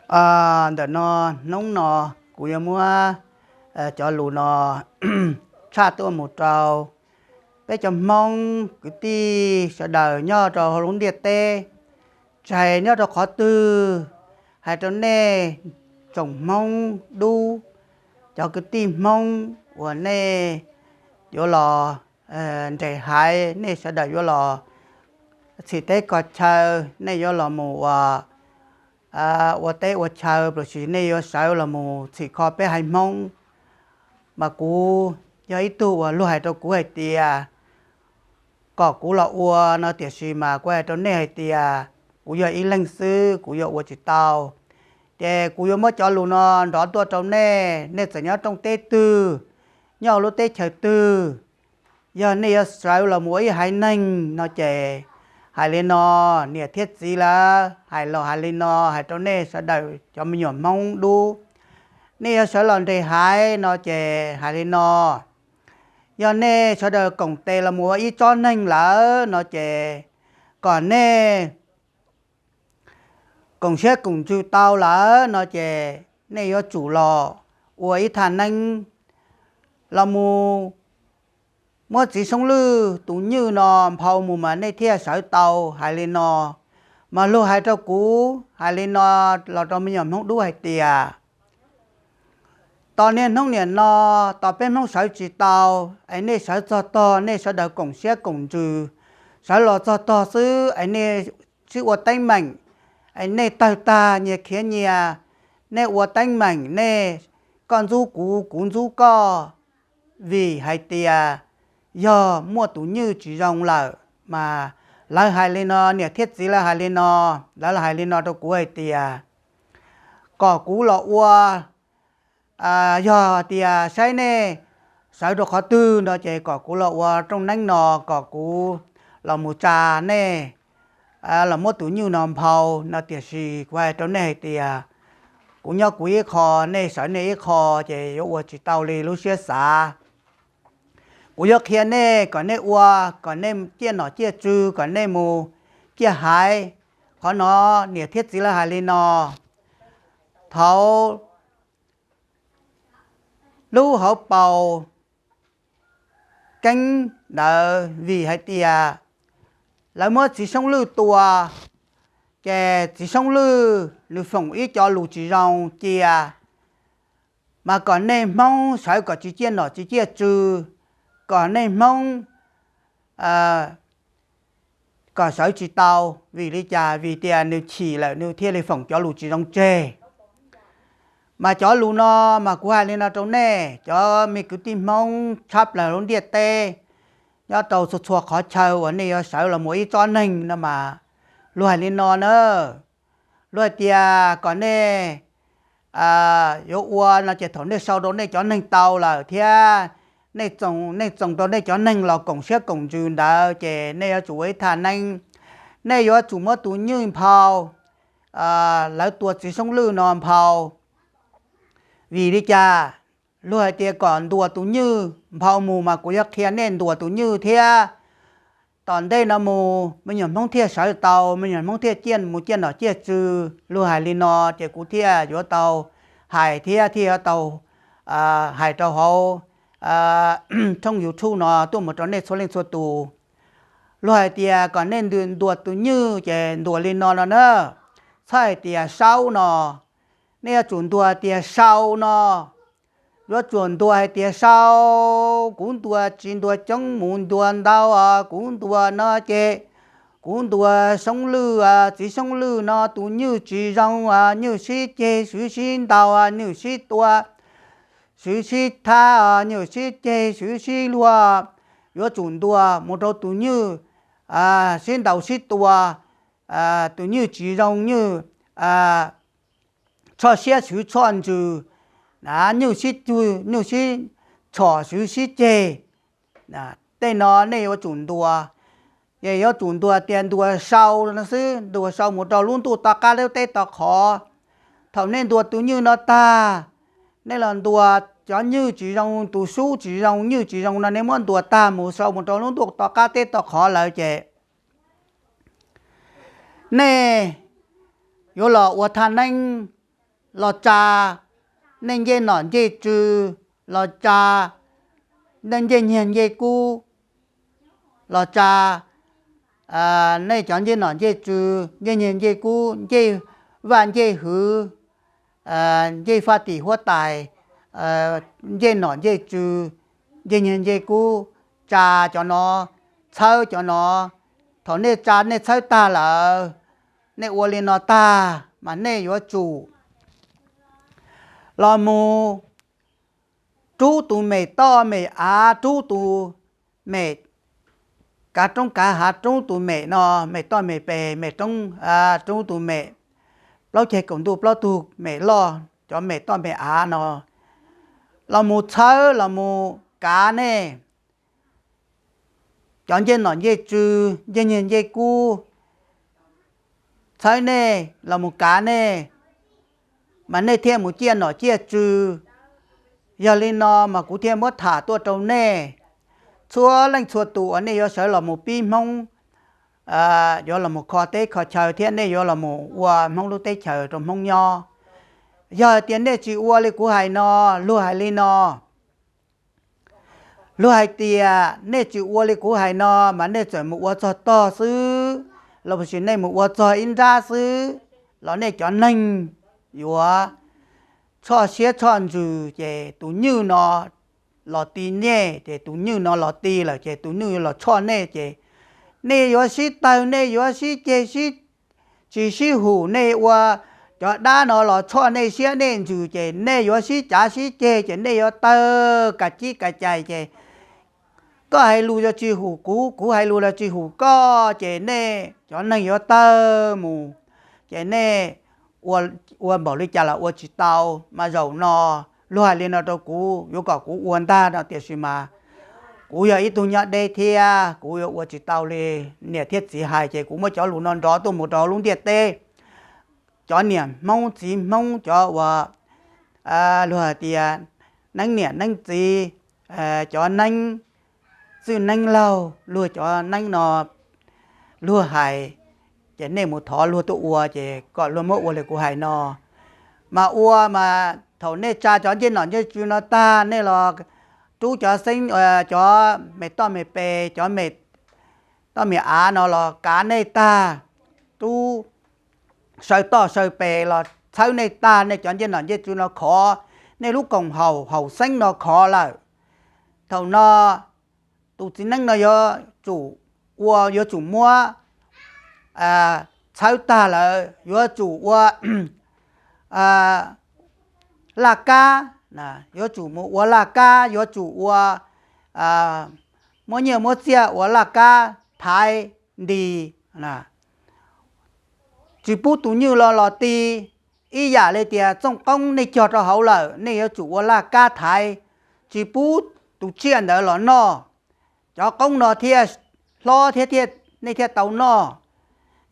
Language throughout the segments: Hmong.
Ntawm no, hnub no kuv yuav muab cov lus no tshaj tuaj mus rau peb cov Hmoob kwv tij sawv daws nyob rau hauv lub ntiaj teb, tsis hais nyob rau qhov twg, hais rau nej tsoom Hmoob dub, cov kwv tij Hmoob uas nej yuav los nres haiv, nej sawv daws yuav los txhim teb kho chaw, nej yuav los mus ua ua teb ua chaw, los sis nej yuav sawv los mus txhim kho peb haiv Hmoob, mas kuv yog ib tug uas luag hais rau kuv hais tias kom kuv los ua no, tiam sis mas kuv hais rau nej hais tias kuv yog ib leeg xwb, kuv yuav ua tsis tau. Ces kuv yuav muab cov lus no nrov tuaj rau nej, nej txawm nyob rooj teb twg, nyob hauv lub teb chaws twg, yog nej yuav sawv los mus ua ib haiv neeg no ces hais li no, niam thiab txiv lawv hais los hais li no, hais rau nej sawv daws cov me nyuam Hmoob dub, nej yuav sawv los nres haiv no ces hais li no, yog nej sawv daws koom tes los mus ua ib tsob neeg lawm no ces kom nej koom siab koom ntsws tau lawm no ces nej yuav tsum los ua ib thaj neeb, los mus muab txiv Soob Lwj tus nywj no nphau mus mas nej thiaj sawv tau, hais li no. Mas luag hais rau kuv hais li no los rau me nyuam Hmoob dub hais tias tos niaj hnub niam no, tos peb Hmoob sawv tsis tau, es nej sawv txog tog, nej sawv daws koom siab koom ntsws sawv los txog tog xwb, es nej sib ua teeb meem, es nej tawg tag nyias khiav nyias, nej ua teeb meem, nej koj ntxub kuv, kuv ntxub koj, vim hais tias yog muaj tus nywj tsis zoo lawm. Mas lawv hais li no, niam thiab txiv lawv hais li no, lawv hais li no rau kuv hais tias kom kuv los ua, yog tias saib nej sawv rau qhov twg no ces kom kuv los ua rooj neeb no, kom kuv los mus tsa nej, los muab tus nywj no nphau no, tiam sis kuv hais rau nej hais tias kuv nyob kuv ib qho, nej sawv nej ib qho, ces yuav ua tsis tau li lub siab xav. Kuv yuav qhia nej kom nej ua, kom nej ciaj nom ciaj tswv, kom nej mus ciaj haiv. Qhov no niam thiab txiv lawv hais li no. Thaum lub hauv paus keeb ntawd vim hais tias lawv muab txiv Soob Lwj tua, ces txiv Soob Lwj nws foom ib co lus tsis zoo cia, mas kom nej Hmoob sawv kom tsis ciaj nom tsis ciaj tswv, kom nej Hmoob kom sawv tsis tau. Vim li cas? Vim tias nws chim lawm nws thiaj li foom cov lus tsis zoo tseg. Mas cov lus no mas kuv hais li no rau nej cov me kwv tij Hmoob tshab plaws lub ntiaj teb, nyob rau txhua txhua qhov chaw uas nej yuav sawv los mus ib tsob neeg no mas luag hais li no na. Luag hais tias kom nej yuav ua no ces thaum nej sau rau nej cov neeg tau lawm thiab nej txoos rau nej cov neeg los koom siab koom ntsws ntawd ces nej yuav tsum ua ib thaj neeb, nej yuav tsum muab tus nywj nphau lawv tua txiv Soob Lwj no nphau. Vim li cas? Luag hais tias kom ntuas tus nywj nphau mus mas kuv yuav qhia nej ntuas tus nywj thiab. Tom ntej no mus me nyuam Hmoob thiaj sawv tau, me nyuam Hmoob thiaj ciaj mus ciaj nom ciaj tswv. Luag hais li no ces kuv thiaj yuav tau hais thiab thiaj yuav tau hais rau hauv thooj YouTube no tuaj mus rau nej txhua leej txhua tus. Luag hais tias kom nej ntuas tus nywj ces ntuas li no no na, txhob hais tias sau no. Nej yuav tsum ntuas tias sau no. Yuav tsum ntuas hais tias sau, kuv ntuas tsis ntuas coob mus ntuas ntau os, kuv ntuas no ces kuv ntuas Soob Lwj, txiv Soob Lwj no tus nywj tsis zoo, nywj sib ceg swv sib ntaus, nywj sib tua swv sib thab, nywj sib ceg swv sib luag. Yuav tsum ntuas mus rau tus nywj sib ntaus sib tua, tus nywj tsis zoo, nywj txhoj siab swv txhoj ntsws, nywj sib ceg, nywj sib tshom swv sib ceg. Tej no nej yuav tsum ntuas, ces yuav tsum ntuas tias ntuas sau no xwb, ntuas sau mus rau lub ntuj tom qab lub teb tom qhov. Thaum nej ntuas tus nywj no tag, nej los ntuas cov nywj tsis zoo, tus sub tsis zoo, nywj tsis zoo no nej muab ntuas tag mus sau mus rau lub ntuj tom qab teb tom qhov lawm ces nej yuav los ua thaj neeb los tsa nej ncej nom ncej tswv, los tsa nej ncej nyiaj ncej kub, los tsa nej cov ncej nom ncej tswv, ncej nyiaj ncej kub, ncej vaj ncej hwv, ncej faj tim huab tais, ncej nom ncej tswv, ncej nyiaj ncej kub, tsa cov no, txhawb cov no. Thaum nej tsa nej txhawb tag lawm, nej ua li no tag mas nej yuav tsum los mus rub tus mem toj mem av, rub tus mem kav roob kav hav, rub tus mem no, mem toj mem pes, mem roob, rub tus mem plaub ceg kaum ntuj plaub tug mem loj, cov mem toj mem av no los mus txhawb, los mus kav nej cov ncej nom ncej tswv, ncej nyiaj ncej kub, txhawb nej los mus kav nej, mas nej thiaj mus ciaj nom ciaj tswv. Yog li no mas kuv thiaj muab tham tuaj rau nej. Txhua leej txhua tus uas nej yuav sawv los mus pib Hmoob, yuav los mus kho teb kho chaw thiab nej yuav los mus ua Hmoob lub teb chaws rau Hmoob nyob, yog hais tias nej tsis ua li kuv hais no, luag hais li no, luag hais tias nej tsis ua li kuv hais no mas nej txawm mus ua txog tog xwb, los sis nej mus ua txog ib nrab xwb, los nej cov neeg yuav tshoj siab tshoj ntsws, ces tus nywj no los ti nej, ces tus nywj no los ti lawm ces tus nywj los tshoj nej, ces nej yuav sib tawg, nej yuav sib ceg, sib tsis sib hum, nej ua cov dab no los tshoj nej siab nej ntsws, ces nej yuav sib cav sib ceg, ces nej yuav tawg ka cib ka cais, ces koj hais lus yuav tsis hum kuv, kuv hais lus yuav tsis hum koj, ces nej cov neeg yuav tawg mus, ces nej ua npaum li cas los ua tsis tau. Mas zaum no luag hais li no rau kuv, yuav kom kuv ua ntag no, tiam sis mas kuv yog ib tug nyob deb thiab kuv yuav ua tsis tau li niam thiab txiv hais, ces kuv muab cov lus no nrov tuaj mus rau lub ntiaj teb. Cov niam Hmoob txiv Hmoob, cov uas luag hais tias neeb niam neeb txiv, cov neeb txwj neeb laug, luag cov neeb no luag hais, ces nej mus thov luag tuaj ua, ces kom luag muab ua li kuv hais no. Mas ua mas thaum nej tsa cov ncej nom ncej tswv no tag, nej los rub cov xeeb, cov me toj me pes, cov me toj me av no los kav nej tag, rub saw toj saw pes los txhawb nej tag, nej cov ncej nom ncej tswv no khov, nej lub koom haum haum xeeb no khov lawm. Thaum no tus txiv neeb no yuav tsum ua, yuav tsum muab txhawb tag lawm, yuav tsum ua laj kab, yuav tsum mus ua laj kab, yuav tsum ua, muab nyiaj muab txiaj ua laj kab thaiv nti. Tsis pub tus nywj los los ti. Ib yam li tias txooj qoob nej cog rau hauv lawm, nej yuav tsum ua laj kab thaiv, tsis pub tus tsiaj ntawd los noj. Cov qoob no thiaj hlob thiab nej thiaj tau noj.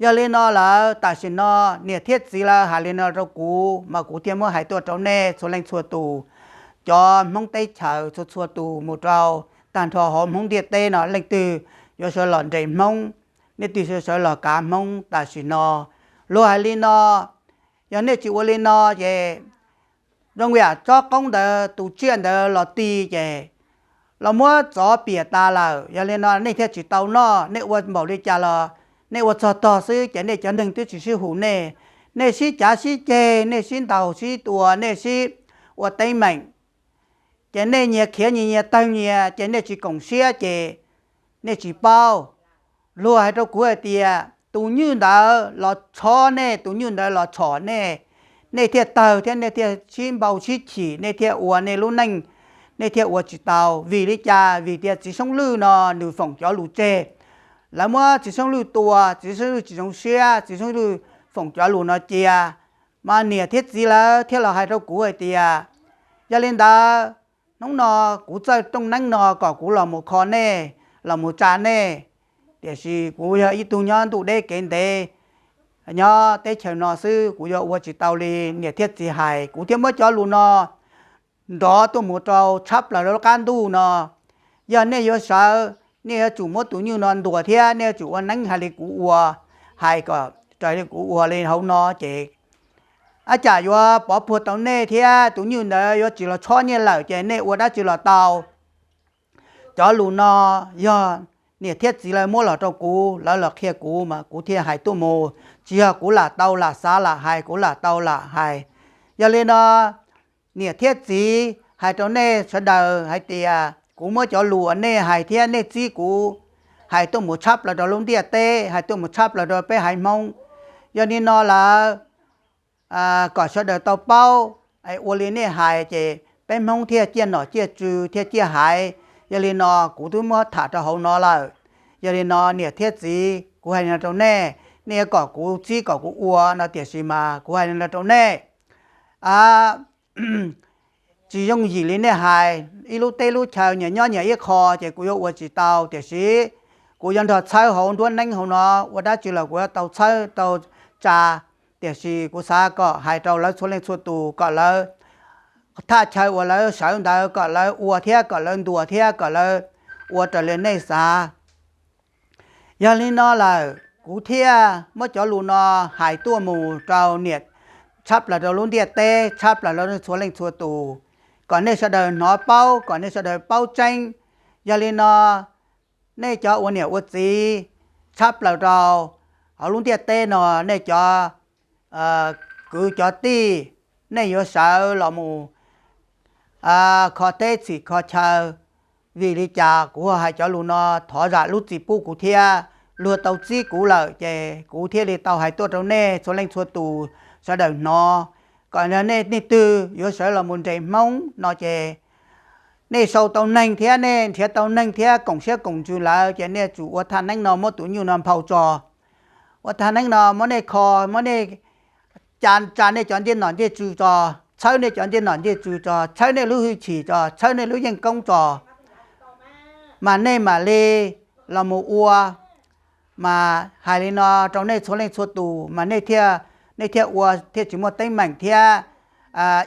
Yog li no lawm, tam sim no niam thiab txiv lawv hais li no rau kuv, mas kuv thiaj muab hais tuaj rau nej txhua leej txhua tus, cov Hmoob teb chaws txhua txhua tus mus rau tag nrho hauv Hmoob ntiaj teb no, leej twg yuav sawv los nres Hmoob, leej twg sawv los kav Hmoob tam sim no. Luag hais li no, yog nej tsis ua li no ces zoo yam tsob qoob ntawd tus tsiaj ntawd los ti, ces los muab txov piam tas lawm. Yog li no nej thiaj tsis tau noj. Nej ua npaum li cas los nej ua txog tog xwb, ces nej cov neeg twb tsis sib hum nej. Nej sib cav sib ceg, nej sib ntaus sib tua, nej sib ua teeb meem, ces nej nyias khiav nyias, nyias tawg nyias, ces nej tsis koom siab, ces nej tsis paub. Luag hais rau kuv hais tias tus nywj ntawd los tshov nej, tus nywj ntawd los tshom nej, nej thiaj tawg thiab nej thiaj sib npau sib chim, nej thiaj ua nej lub neej, nej thiaj ua tsis tau. Vim li cas? Vim tias txiv Soob Lwj no nws foom cov lus tseg. Lawv muab txiv Soob Lwj tua, txiv Soob Lwj tsis zoo siab, txiv Soob Lwj foom cov lus no cia, mas niam thiab txiv lawv thiaj los hais rau kuv hais tias, yog li ntawd, hnub no kuv txawj rooj neeb no kom kuv los mus kho nej, los mus tsa nej, tiam sis kuv yog ib tug nyob ntuj deb kev ntev, nyob teb chaws no xwb, kuv yuav ua tsis tau li niam thiab txiv hais. Kuv thiaj muab cov lus no nrov tuaj mus rau tshab plaws rau lub qab ntuj no. Yog nej yuav sawv, nej yuav tsum muab tus nywj no ntuas thiab nej yuav tsum ua neeb hais li kuv ua, hais kom raws li kuv ua li hauv no, ces ab tsam yuav pov puag tau nej thiab tus nyuj ntawd yuav tsis los tshob nej lawm ces nej ua dab tsi los tau. Cov lus no yog niam thiab txiv lawv muab los rau kuv, lawv los qhia kuv mas kuv thiaj hais tuaj mus, tsis yog kuv lam tau lam xav lam hais, kuv lam tau lam hais. Yog li no, niam thiab txiv hais rau nej sawv daws hais tias kuv muab cov lus uas nej hais thiab nej txib kuv hais tuaj mus tshab plaws rau lub ntiaj teb, hais tuaj mus tshab plaws rau peb haiv Hmoob. Yog li no lawm, kom sawv daws tau paub, ua li nej hais ces peb Hmoob thiaj ciaj nom ciaj tswv thiaj ciaj haiv. Yog li no kuv twb muab tham rau hauv no lawm. Yog li no niam thiab txiv, kuv hais li no rau nej, nej yuav kom kuv txib kom kuv ua no tiam sis mas kuv hais li no rau nej, tsis yooj yim li nej hais, ib lub teb lub chaw nyias nyob nyias ib qho ces kuv yuav ua tsis tau, tiam sis kuv yuav nrog txhawb hauv nruab neeb hauv no, ua dab tsi los kuv yuav tau txhawb tau tsa. Tiam sis kuv xav kom hais rau lawv txhua leej txhua tus kom lawv, thaj chaw uas lawv sawv ntawd kom lawv ua thiab kom lawv ntuas thiab kom lawv ua raws li nej xav. Yog li no lawm kuv thiaj muab cov lus no hais tuaj mus rau niam, tshab plaws rau lub ntiaj teb, tshab plaws rau nej txhua leej txhua tus, kom nej sawv daws hnov paub, kom nej sawv daws paub tseeb. Yog li no, nej cov ua niam ua txiv tshab plaws rau hauv lub ntiaj teb no, nej cov kwv cov tij, nej yuav sawv los mus kho teb txhim kho chaw. Vim li cas kuv hais cov lus no? Thov zam lub txim pub kuv thiab, luag tau txib kuv lawm ces kuv thiaj li tau hais tuaj rau nej txhua leej txhua tus sawv daws hnov, kom nej, nej twg yuav sawv los mus nres Hmoob no ces nej sau tau neeg thiab nej nrhiav tau neeg thiab koom siab koom ntsws lawm ces nej tsum ua thaj neeb no muab tus nyuj no nphau tso. Ua thaj neeb no muab nej kho, muab nej tsa nej cov ncej nom ncej tswv tso, txhawb nej cov ncej nom ncej tswv tso, txhawb nej lub hwj chim tso, txhawb nej lub yeej koob tso, mas nej mam li los mus ua. Mas hais li no rau nej txhua leej txhua tus mas nej thiaj, nej thiaj ua thiaj tsis muaj teeb meem thiab.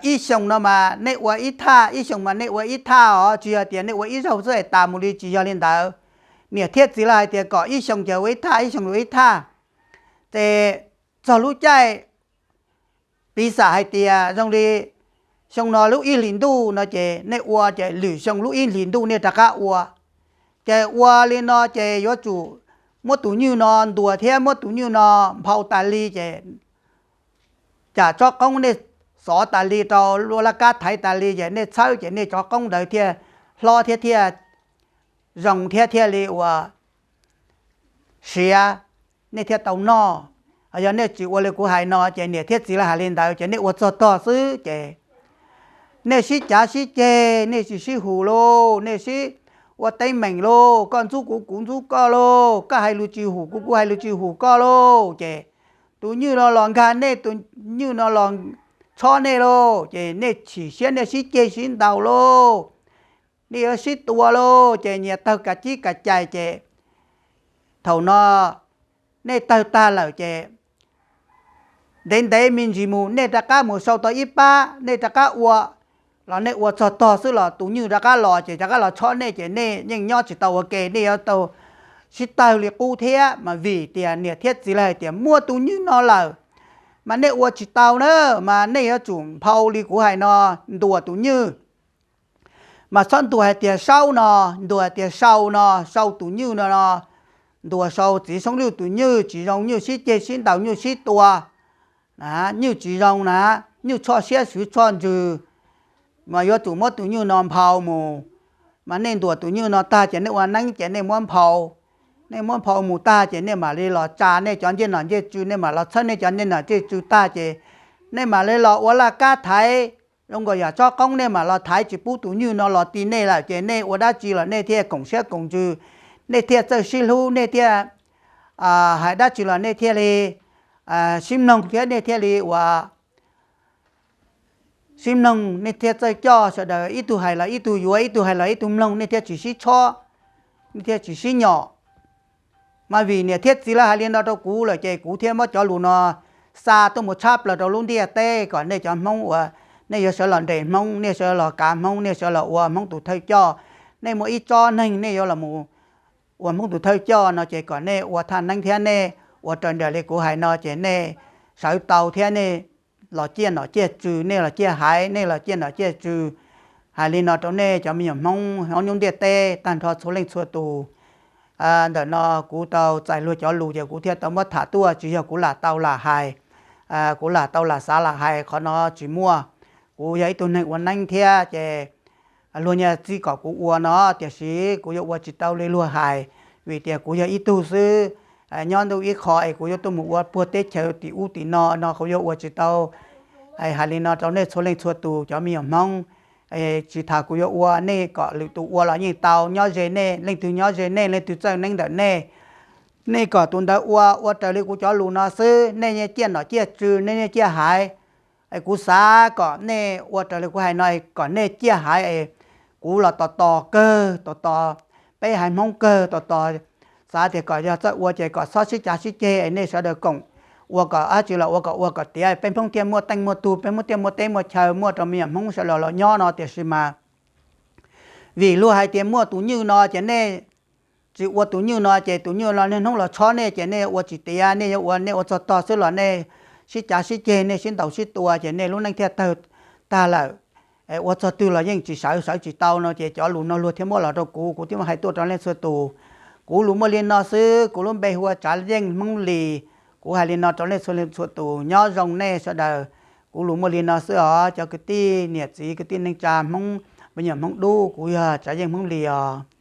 Ib xyoos no mas nej ua ib thaj, ib xyoos mas nej ua ib thaj os, tsis yog tias nej ua ib zaug xwb es tas mus li, tsis yog li ntawd. Niam thiab txiv lawv hais tias kom ib xyoos ces ua ib thaj, ib xyoos ua ib thaj. Ces txog lub caij piv xam hais tias zoo li xyoo no lub ib hlis ntuj no ces nej ua ces lwm xyoo lub ib hlis ntuj nej rov qab ua. Ces ua li no ces yuav tsum muab tus nyuj no ntuas thiab muab tus nyuj no nphau tas li ces tsam tsob qoob nej xov tas li rau lub laj kab thaiv tas li ces nej txhawb ces nej tsob qoob ntawd thiaj hlob thiab thiaj zoo thiab thiaj li ua siav, nej thiaj tau noj. Yog nej tsis ua li kuv hais no ces niam thiab txiv lawv hais li ntawd ces nej ua txog tog xwb ces nej sib cav sib ceg, nej tsis sib hum lauj, nej sib ua teeb meem lauj, koj ntxub kuv kuv ntxub koj lauj, koj hais lus tsis hum kuv kuv hais lus tsis hum koj lauj ces tus nyuj no los nkag nej, tus nyuj no los tshob nej lauj ces nej chim siab nej sib ceg sib ntaus lauj. Nej yuav sib tua lauj ces nyias tawg kav cib kav cais ces thaum no nej tawg tag lawm ces ntev ntev me ntsis mus nej rov qab mus sau tau ib pab nej rov qab ua, los nej ua txog tog xwb los tus nyuj rov qab los ces rov qab los tshob nej ces nej yeej nyob tsis tau ua ke, nej yuav tau sib tawg li qub thiab. Mas vim tias niam thiab txiv lawv hais tias muaj tus nyuj no lawm mas nej ua tsis tau na, mas nej yuav tsum nphau li kuv hais no, ntuas tus nyuj. Mas txhob ntuas hais tias saub no, ntuas hais tias sau no, sau tus nyuj no no, ntuas sau txiv soob luj tus nyuj tsis zoo, nyuj sib ceg sib ntaus nyuj sib tua, nyuj tsis zoo na, nyuj tshoj siab swv tshoj ntsws. Mas yuav tsum muab tus nyuj no nphau mus. Mas nej ntuas tus nyuj no tag ces nej ua neeb ces nej muab nphau, nej muab nphau mus tag ces nej mam li los tsa nej cov ncej nom ncej tswv, nej mam los txhawb nej cov ncej nom ncej tswv tag ces nej mam li los ua laj kab thaiv, zoo nkaus yam tsob qoob nej mam los thaiv tsis pub tus nyuj no los ti nej lawm ces nej ua dab tsi los nej thiaj koom siab koom ntsws, nej thiaj txawj sib hlub, nej thiaj hais dab tsi los nej thiaj li sib mloog thiab nej thiaj li ua sib mloog, nej thiaj txawj coj sawv daws, ib tug hais los ib tug yuav, ib tug hais los ib tug mloog, nej thiaj tsis sib tshob, nej thiaj tsis sib nyom. Mas vim niam thiab txiv lawv hais li no rau kuv lawm ces kuv thiaj muab cov lus no xa tuaj mus tshab plaws rau lub ntiaj teb kom nej cov Hmoob uas nej yuav sawv los nres Hmoob, nej sawv los kav Hmoob, nej sawv los ua Hmoob tus thawj coj, nej muaj ib tsob neeg nej yuav los ua Hmoob tus thawj coj no ces kom nej ua thaj neeb thiab nej ua raws nraim li kuv hais no ces nej sawv tau thiab nej los ciaj nom ciaj tswv, nej los ciaj haiv, nej los ciaj nom ciaj tswv. Hais li no rau nej cov me nyuam Hmoob hauv nyuj ntiaj teb tag nrho txhua leej txhua tus. Ntawm no kuv tau txais luag cov lus ces kuv thiaj tau muab tham tuaj, tsis yog kuv lam tau lam hais, kuv lam tau lam xav lam hais, qhov no tsis muaj. Kuv yog ib tug neeg ua neeb thiab ces luag nyias txib kom kuv ua no, tiam sis kuv yuav ua tsis tau li luag hais, vim tias kuv yog ib tug xwb nyob ntuj ib qho es kuv yuav tuaj mus ua puag teb chaws tim ub tim no no kuv yuav ua tsis tau. Hais li no rau nej txhua leej txhua tus cov me nyuam Hmoob, tsis tas kuv yuav ua, nej kom lwm tus ua los yeej tau, nyob ze nej, leej twg nyob ze nej, leej twg txawj neeb ntawm nej. Nej kom tus ntawd ua, ua raws li kuv cov lus no xwb, nej yeej ciaj nom ciaj tswv, nej yeej ciaj haiv. Kuv xav kom nej ua raws li kuv hais no, kom nej ciaj haiv es kuv los tos tos kawg, tos tos peb haiv Hmoob kawg, tos tos xav tias kom yog txawj ua ces kom txhob sib cav sib ceg es nej sawv daws koom ua kom dab tsi los ua kom ua kom tiav, peb Hmoob thiaj muaj teej muaj tug, peb Hmoob thiaj muaj teb muaj chaw muaj rau me nyuam Hmoob sawv daws los nyob no, tiam sis mas vim luag hais tias muaj tus nywj no ces nej tsis ua tus nywj no ces tus nywj no niaj hnub los tshob nej ces nej ua tsis tiav, nej yuav ua nej ua txog tog xwb los nej sib cav sib ceg, nej sib ntaus sib tua ces nej lub neej thiaj tawg tag lawm. Ua txog twg los yeej tsis sawv, sawv tsis tau no ces cov lus no luag thiaj muab los rau kuv, kuv thiaj muab hais tuaj rau leej txhua tus. Kuv lus muaj li no xwb, kuv lub npe hu ua Tsav Yeej Hmoob Lis. Kuv hais li no rau leej txhua leej txhua tus, nyob zoo nej sawv daws. Kuv lus muaj li no xwb os cov kwv tij niam txiv kwv tij neej tsa Hmoob, me nyuam Hmoob dub, kuv yog Tsav Yeej Hmoob Lis os.